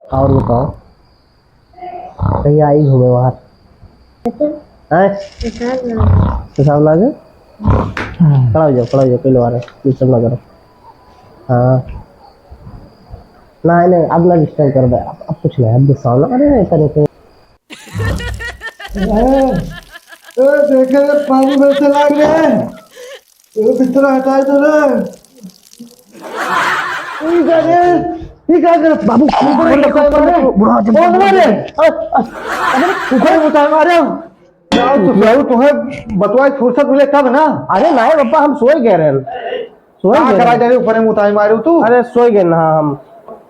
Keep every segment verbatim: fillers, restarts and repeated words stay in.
और बताओ, कहीं आई घूमे बाहर? हैं? पेशाब लागे? खड़ा हो जाओ, खड़ा हो जाओ, पहले बार है, disturb ना करो। हाँ। नहीं, नहीं, अब ना disturb कर दे, अब, अब कुछ नहीं, अब गुस्सा ना करे, ऐसा नहीं। ए, ए, देखे रे, पानी में से लाग रहे हैं। ये बिस्तरा हटाए दो रे। ये क्या रे? ये क्या कर, बाबू, ऊपर मुताई मारे। बुढ़ा जब कौन मारे? अरे, अरे, ऊपर मुताई मारे। जाओ तो जाओ, तुम्हें बतवाए फुर्सत मिले तब ना। अरे नहीं बाबा, हम सोए गए रहे। सोए का गए करा रहे। जाने ऊपर मुताई मारे तू? अरे सोए गए ना हम।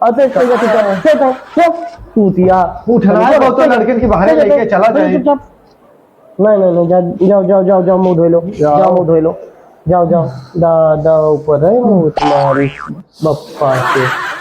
अरे चल, चल, चल, चल, चल, चल, चूतिया। उठना है, चल, बहुत तो चल, लड़किन की बहाने चल, लेके चल, चला चल, जाए। चुपचाप। नहीं, नहीं, नहीं, जा, जाओ, जाओ, जाओ, जाओ, मुंह धो लो, जाओ। जाओ, मुंह धो लो, जाओ, जाओ, दा, दा, ऊपर है, मुंह तुम्हारी बप्पा के।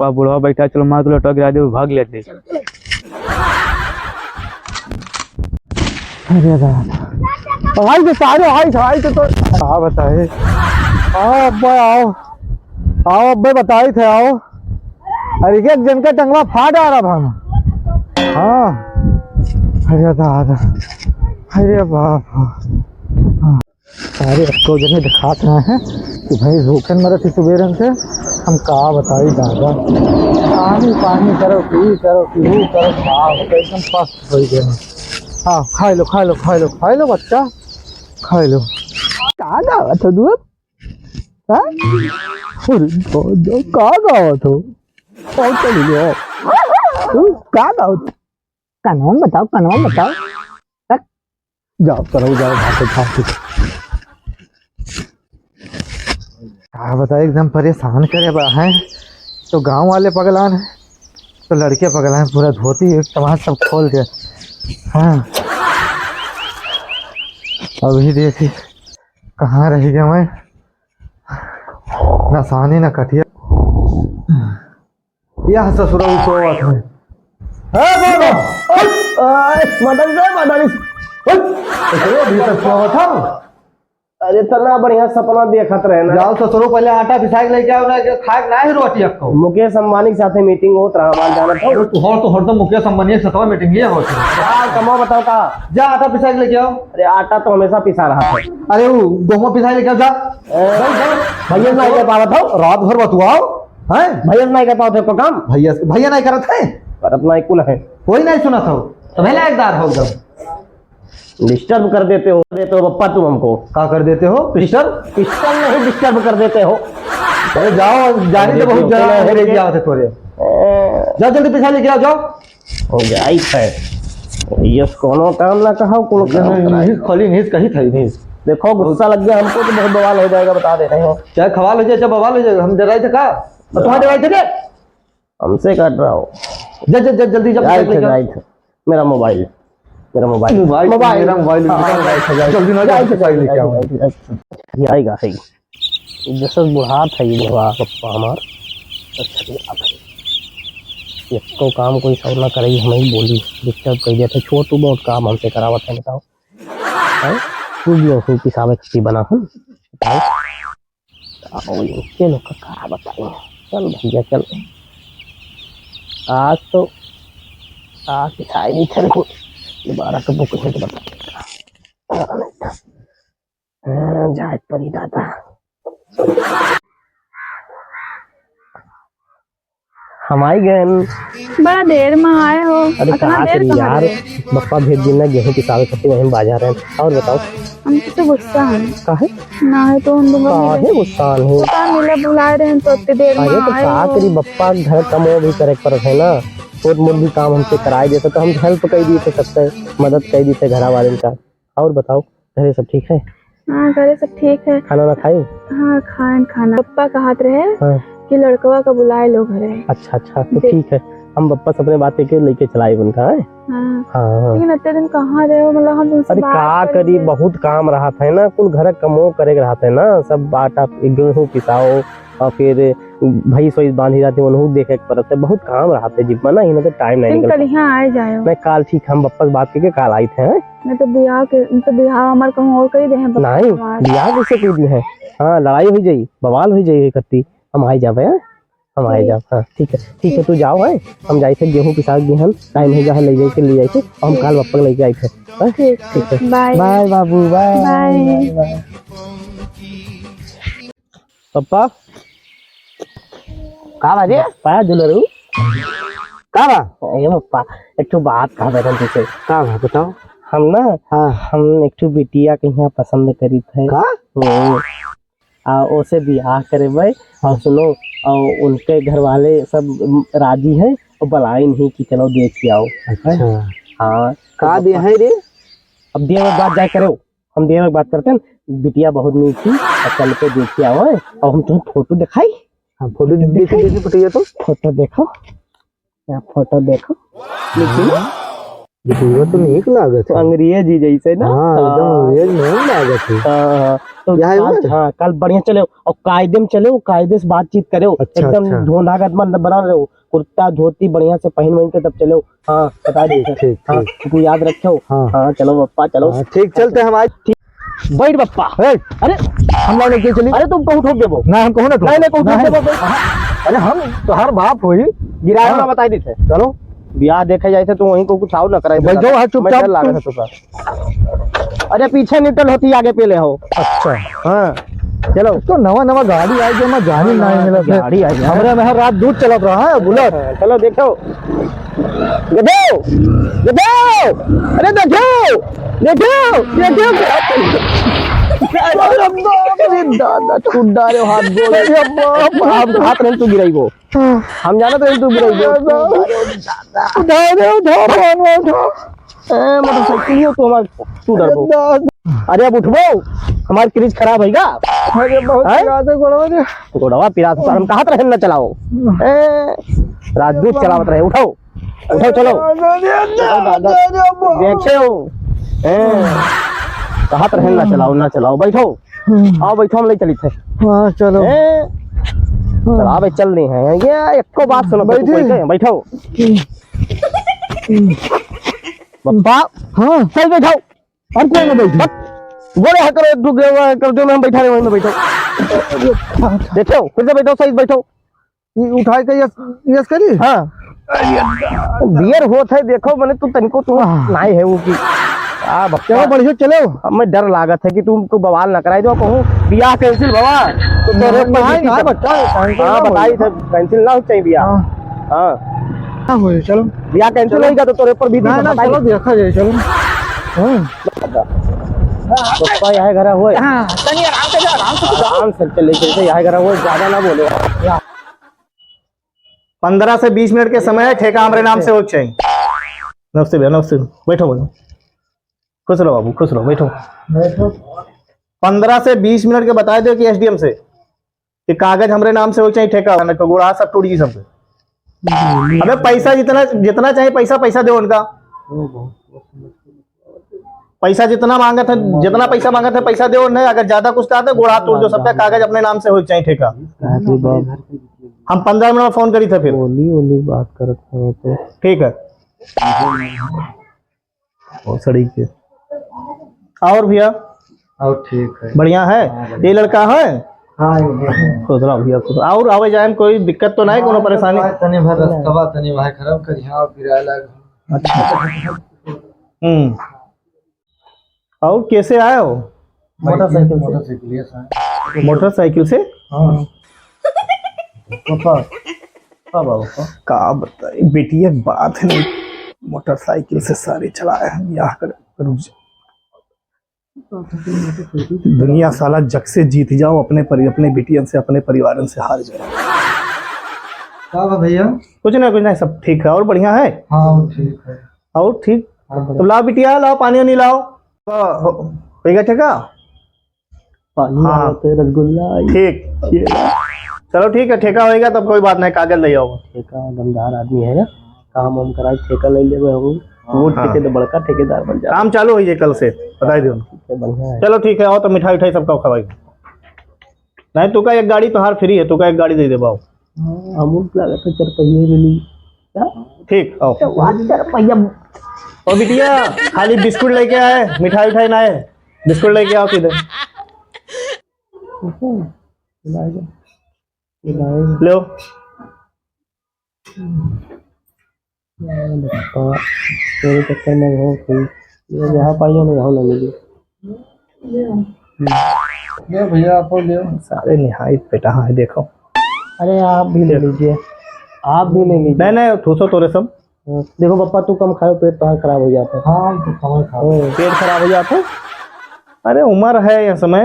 बा बुढ़वा बैठा, चलो मार तो लटक गिरा दे, भाग लेते। अरे दादा, हाय तो सारे, हाय, हाय तो, तो, का बताए? आओ अब्बा, आओ, आओ अब्बा, बताई थे, आओ। अरे, एक जन का टंगवा फाड़ आ रहा हम। हाँ, अरे दादा, अरे बाप, हाँ। अरे, अब तो जने दिखात रहे हैं कि भाई भूखन मरत ही सुबेरन से, हम का बताई दादा। पानी, पानी करो, पी करो, पी करो, का होता है, एकदम पस्त हो गया। हाँ, खाई लो, खाई लो, खाई लो, खाई लो बच्चा, खाई लो। का गावत हो तू? हाँ? अरे दादा, का गावत हो? कौन चली गया? तू का गावत? कनवा में बताओ, कनवा में बताओ। हट। जाओ, करो, जाओ, भागो, भागो। का बताओ, एकदम परेशान करे बा, हैं? तो गाँव वाले पगलान हैं, तो लड़के पगलान, पूरा धोती एक तमार सब खोल दिया। हाँ। अभी देखी, कहाँ रह गया मैं? ना सानी, ना कटिया। यह ससुरा भी सोवत है। ए, बाबा! हट! आय, मदन से, मदन से। हट! ससुरा भी तक सोवत है। अरे, इतना बढ़िया सपना देखत रहे ना। जाओ ससुरो, पहले आटा पिसाई के लेके आओ ना, कि खाए के ना है रोटी आपको। मुकेश अंबानी के साथे meeting होत रहा, हमार जानत हो। अरे, तू हर, तू हरदम मुकेश अंबानी के साथे meeting लिया होत है। का कमवा बताओ का? जा आटा पिसाई के लेके आओ। अरे, आटा तो हमेशा पिसा रहा है। अरे, वो गोहूं पिसाई लेके आओ, जा। ए, जाओ, जाओ। भैया ना कह पावत हो। रात भर बतुआओ। हैं? भैया से नहीं कर पावत हो को काम? भैया से, भैया नहीं करत है? करत नहीं कुल है। कोई नहीं सुनत हो। तो भैया एक दार हो एकदम। Disturb कर देते हो, देते हो पप्पा तुम हमको। का कर देते हो? Disturb? Disturb नहीं, disturb कर देते हो। अरे जाओ, जाने तो बहुत जने हैं, लेके आओ थे तोरे। ए। जाओ जल्दी पिसाई लेके आओ, जाओ। हो गया, आई है। यस, कोनो काम ना कहो, कोनो काम नहीं, कराए। नहीं, खाली नहीं, कही था, नहीं। देखो, गुस्सा लग गया हमको तो बहुत बवाल हो जाएगा, बता दे रहे हो। चाहे खवाल हो जाए, चाहे बवाल हो जाए, हम डराए थे का? तो तुम्हारे डराए थे क्या? हमसे काट रहा हो। जा, जा, जा, जल्दी जा, जा, पिसाई लेके आओ। जा, जा। मेरा मोबाइल, मेरा मोबाइल। Mobile, mobile. मेरा मोबाइल, हाँ, मेरा मोबाइल। जा, जा, जल्दी ना जा, जा, जा, पिसाई लेके आओ। जा, जा, जा। ये आएगा, आएगा। जैसे बुढ़ात है ये बुढ़वा पप्पा हमार, अच्छा बुढ़ात है। एको काम कोई सब ना करे, हम ही बोली, disturb कर दिया था, छोटू बहुत काम हमसे करावत है, बताओ। हैं? तू भी औसू पिसावे खसी बना हम, बताओ। आओ, इनके लोग का का बताई। चल भैया, चल। आज तो, आज पिसाई नहीं चल, दोबारा कबो कुछ नहीं बता। हाँ, जाए पड़ी दादा। हम आई गए। बड़ा देर में आए हो। अरे अतना का देर करी कहाँ यार, रहे? बप्पा भेज दिन ना गेहूं पिसावे खातिर वहीं बाजार है। और बताओ। हम तो गुस्सा हैं। काहे? ना है तो हम लोग काहे गुस्सा है? पता मिला बुलाए रहे तो इतनी देर में अरे तो आए का हो। करी, बप्पा घर कमो भी करे के पड़त है ना, छोट मोट भी काम हमसे कराए देते तो हम help कर दी थे सबसे, मदद कर दी थे घरा वाले का। और बताओ, घरे सब ठीक है? हाँ, घरे सब ठीक है। खाना ना खाए? हाँ, खाएन खाना। पप्पा कहत रहे हाँ। कि लड़कवा का बुलाए लो घरे। अच्छा, अच्छा, तो देख। ठीक है, हम पप्पा से अपने बात करके लेके चलाए उनका, हैं? हाँ। हाँ, हाँ। लेकिन इतने दिन कहाँ रहे हो? मतलब, हम तुमसे अरे, बात का करी, करी, बहुत काम रहत है ना, कुल घर कमो करे के रहत है ना, सब आटा, गेहूं पिसाओ और फिर भैंस वैस बांधी जाती, उन्हों देखे के पड़त है, बहुत काम रहत है जिम्मा ना, इन्हें तो टाइम नहीं निकल पाता। कल यहाँ आए जाए। नहीं, काल ठीक, हम बप्पा से बात करके काल आई थे, हैं? नहीं तो बियाह के, नहीं तो बियाह हमार कहूँ और कही दे हैं, बप्पा नहीं, हमार। बियाह कैसे कही दी है? हाँ, लड़ाई हो जाई, बवाल हो जाई, कत्ती हम आई जाबे, हैं? हम आई जाब, हाँ, ठीक है, ठीक है, तू जाओ, हैं? हम जाई थे गेहूँ पिसा के बिहान, टाइम हो जा है, ले जाए के, ले जाए के, हम काल बप्पा के लेके आई थे, हैं? ठीक, ठीक है। बाय। बाय बाबू, बाय। बाय। Bye, bye. पप्पा। का बा रे? पप्पा, दुलरू। का बा? ए पप्पा, एक ठो बात कहा बैठन तुझसे। का बा, बताओ। हम ना, हाँ। हम एक ठो बिटिया के यहाँ पसंद करी थे। का? हम्म। आ, ओसे बियाह करेबे। और सुनो, और उनके घर वाले सब राजी हैं, और बलाइन ही कि चलो देख के आओ। अच्छा। हाँ। का तो दे पप्पा है रे? अब देवे बात जाए करो। हम देवे बात करते हैं, बिटिया बहुत नीक थी, और चल के देख के आओ, हैं? और हम तुम्हें फोटो दिखाई। हाँ, फोटो दे-, देखो, देखो, फोटो ये तो। फोटो देखो, या फोटो देखो, नीक ना? बिटिया तो नीक लागत है। अंग्रेजी जैसे ना? हाँ, एकदम हाँ। अंग्रेज नहीं लागत है। हाँ, हाँ। तो यहाँ है काल, वो? हाँ, काल बढ़िया चले और कायदे में चले, कायदे से बातचीत करे, अच्छा, एकदम अच्छा। धोंधागत मन बना रहे, कुर्ता धोती बढ़िया से पहन वहन के तब चले। हाँ, बता दे। ठीक, ठीक, हाँ, ठीक। तू याद रखो। हाँ। हाँ, चलो पप्पा, चलो। हाँ, ठीक, चलते हैं हम आज। ठीक। बैठ पप्पा। ए, अरे, हम लोग नहीं चली। अरे, तुम कहूँ ठोक देबो। ना, हम कहूँ ना ठोक। नहीं, नहीं, कहूँ ठोक नहीं। देबो। अरे, हम तोहार बाप होई। गिराए हाँ। ना बताई देते। चलो। बियाह देखे जाए थे, तू वहीं को कुछ आओ ना कराई बैठो, देता। हाँ, चुपचाप मैं डर लागे तुम। है तुका। अरे, पीछे निकल होती, आगे पेले हो। अच्छा। हाँ। चलो। तो नवा नवा गाड़ी आई, जो मैं जानी हाँ, नहीं मिला था। गाड़ी आई है। हमरे में हर रात दूध चलत रहा है, बुलेट। हाँ, चलो देखो। देखो, देखो, अरे देखो, देखो, देखो। अरे बाप रे दादा, टूट डाले हाथ गोड़। अरे बाप, आप हाथ नहीं तू गिराई वो। हम जानत रहे तू गिराई वो। उठा दे, उठा, फोन में उठा। ए, मोटरसाइकिल ही हो तो हमार, तू डरबो। अरे दादा। अरे अब उठबो, हमार क्रीज खराब है का? अरे बहुत हैं? पिरात है गोड़वा रे। गोड़वा पिरात है, हम कहा रहे न चलाओ। ए, राजदूत चलावत रहे, उठाओ, उठाओ, चलो। अरे दादा, अरे दादा। देखे हो? ए, कहा रहे न चलाओ, न चलाओ, बैठो। हम्म। आओ बैठो, हम ले चली थे। हाँ, चलो। ए, हाँ। चल, अबे चल रही है। ये एको बात सुनो, बैठे। कोई कहे, बैठो। हम्म। पप्पा, हाँ। चल बैठो। और कोई ना बैठे। बोले है करो, एक ठो गेवा कर दो, मैं हम बैठा रहे, वहीं में बैठो। देखो, फिर से बैठो, सही से बैठो। ये उठाए के यस, यस करी? हाँ। बियर होत है, देखो, मने तू तनिको तू आह। नाई है वो की। आ, बच्चा। चलो, बढ़िया, चलो। अब मैं डर लागत है कि तुमको बवाल ना कराई दो, कहूँ बियाह cancel भवा। तो तोरे नहीं, ऊपर नहीं, बीती नहीं, सब। बच्चा, cancel हाँ, ना बताई होई। थे, cancel ना हो चाहिए बियाह। हाँ। हाँ। ना होई, चलो। बियाह cancel चलो। होई तो तोरे ऊपर बीती ना, सब ना, बताई। चलो, देखा जाए, चलो। हाँ। पप्पा यहाँ घर हुए। हाँ, तनी आराम से जा, आराम से जा। आराम से चले, जैसे यहाँ घर हुए, ज्यादा ना बोलो। पन्द्रह से बीस मिनट के समय है, ठेका हमरे नाम से हो चाहिए। नमस्ते भैया, नमस्ते। बैठो, बैठो। खुश रहो बाबू, खुश रहो, बैठो। बैठो। पन्द्रह से बीस मिनट के बताए दो कि एसडीएम से कि कागज हमरे नाम से हो चाहिए, ठेका, वरना तो गोड़ा हाथ सब टूट जी सबके। अबे पैसा जितना, जितना चाहिए पैसा, पैसा दो उनका। पैसा जितना मांगत है, जितना पैसा मांगत है, पैसा दो, नहीं, अगर ज्यादा कुछ कहा तो गोड़ा हाथ तोड़ दो, सबका कागज अपने नाम से हो चाहिए, ठेका। हम पन्द्रह मिनट में फोन करी थे फिर। होली, होली बात करत हैं तो। ठीक है। बहुत सड़ी के। और भैया? और ठीक है। बढ़िया है? हाँ, बढ़िया। ये लड़का है? हाँ, ये बढ़िया है। खुश रहो भैया, खुश रहो। और आवे जाए में कोई दिक्कत तो नहीं, कोनो हाँ, परेशानी? भाई, तनी भर रस्तवा, तनी भाई खराब करिया और फिर आए लाग। अच्छा। हम्म। और कैसे आए हो? मोटरसाइकिल से। मोटरसाइकिल से आए। मोटरसाइकिल से? हाँ। पापा, का बाबा? का बताई, बेटिया के बात है नहीं, मोटरसाइकिल से सारे चलाए हैं, यहाँ कर, रुक जा। दुनिया साला जग से जीत जाओ, अपने परि-, अपने बिटियन से, अपने परिवारन से हार जाओ। का बा भैया? कुछ ना, कुछ ना, सब ठीक है। और बढ़िया है? हाँ, ठीक है। और ठीक? हाँ, बढ़िया। तो लाओ बिटिया, लाओ पानी वानी लाओ। तो हो, होइगा ठेका? पानी हाँ। आवत है, रसगुल्ला आई। ठीक। ये ला। चलो ठीक है, ठेका होइगा तब कोई बात नहीं, कागज ले आओ। ठेका दमदार आदमी है ना, काम वाम कराई, ठेका ले लेबे हम। हाँ। वो ठेके तो बड़का ठेकेदार बन जाए। काम चालू होइए कल से, बताई दो। ठीक है, बढ़िया है। चलो ठीक है, आओ तो मिठाई उठाई सबका खवाई। नहीं, तू का एक गाड़ी तोहार फ्री है, तू का एक गाड़ी दे दे बाबू। हाँ, अमूल लागत है, चार पहिया मिली। क्या? ठीक, आओ। तो वाह, चार पहिया। ओ बिटिया, खाली बिस्कुट लेके आए, मिठाई उठाई ना आए, बिस्कुट लेके आओ सीधे। लो। तेरे चक्कर में बहुत हुई। ये यहाँ पाइयो ना, यहाँ ना मिली। ले भैया, आपो ले। सारे निहायत बेटा है, देखो। अरे, आप भी ले लीजिए, आप भी ले लीजिए। नहीं, नहीं, ठूसो तोरे सब। हाँ, देखो पप्पा, तू कम खाओ, पेट तोहार खराब हो जाता है। हाँ, हम तो कम ही खाओ। हाँ। पेट खराब हो जाता है? अरे, उम्र है यह समय,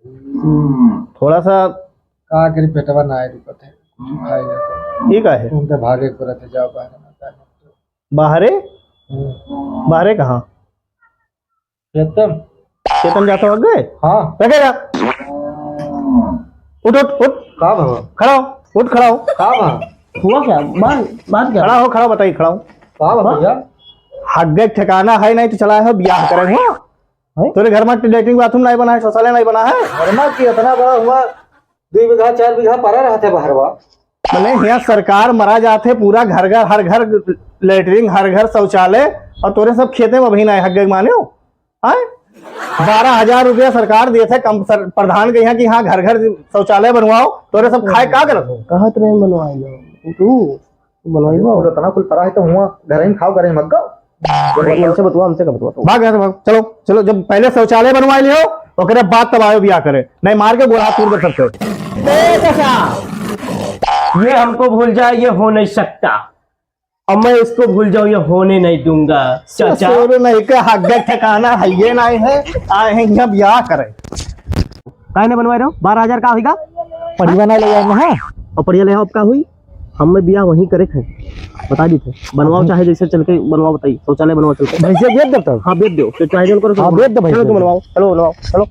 हम्म। थोड़ा सा का करी, पेटवा ना आए रुकत है, कुछ खाए ना तो। ये का है? तुम तो भागे के पड़त है, जाओ बाहर ना, का नहीं तो। बाहरे? हम्म। बाहरे कहाँ? खेतम। खेतम जाता हो गए? हाँ। रखे जा। उठ, उठ, उठ। का भवा? खड़ा हो, उठ, खड़ा हो। का भवा? हुआ क्या? बात, बात क्या? खड़ा हो, खड़ा हो, बताइए, खड़ा हो। का भवा भैया? हग्गे ठिकाना है नहीं तो चला है, ब्याह करे हो। हैं? तोरे घर में लेटरिन बाथरूम नहीं बना है, शौचालय नहीं बना है? घर में की इतना बड़ा हुआ, दुई बीघा, चार बीघा परा रहत है बहरवा। मने यहाँ सरकार मरा जात है, पूरा घर घर, हर घर लेटरिन, हर घर शौचालय, और तोरे सब खेते में अभी ना है, हग्गे माने हो? हैं? बारह हजार रुपया सरकार देत है कम सर, प्रधान के यहाँ कि हाँ, घर घर शौचालय बनवाओ, तोरे सब खाए का करत हो? कहत रहे बनवाए लो, तू बनवाई बा। तो इतना कुल परा है तो हुआ घर ही में खाओ, घर ही में मत खाओ। अरे, इनसे बतवा, हमसे का बतवा तू? भाग यहाँ से, भाग। चलो, चलो, जब पहले शौचालय बनवा लियो, ओकरे बाद तब आयो ब्याह करे, नहीं मार के गोड़ा तोड़ दे सबके। ए चाचा, ये हमको भूल जाए, ये हो नहीं सकता। अब मैं इसको भूल जाऊं, ये होने नहीं दूंगा, चाचा। ससुर नहीं के हग्गे ठिकाना है, ये नहीं है, आए हैं यहाँ ब्याह करे। काहे नहीं बनवाए रहो? बारह हजार का होइगा? पढ़िया ना ले आए ना, हाँ? और पढ़िया ले आओ, अब का हुई? हमें बियाह वहीं करे थे, बता दी थे। बनवाओ, चाहे जैसे चल के बनवाओ, बताइए, शौचालय बनवाओ चल के। भैंसिया बेच दो तब। हाँ, बेच दो, तो चाहे जन करो, हाँ, बेच दो भैंसिया। चलो, तुम बनवाओ, चलो, बनवाओ, चलो।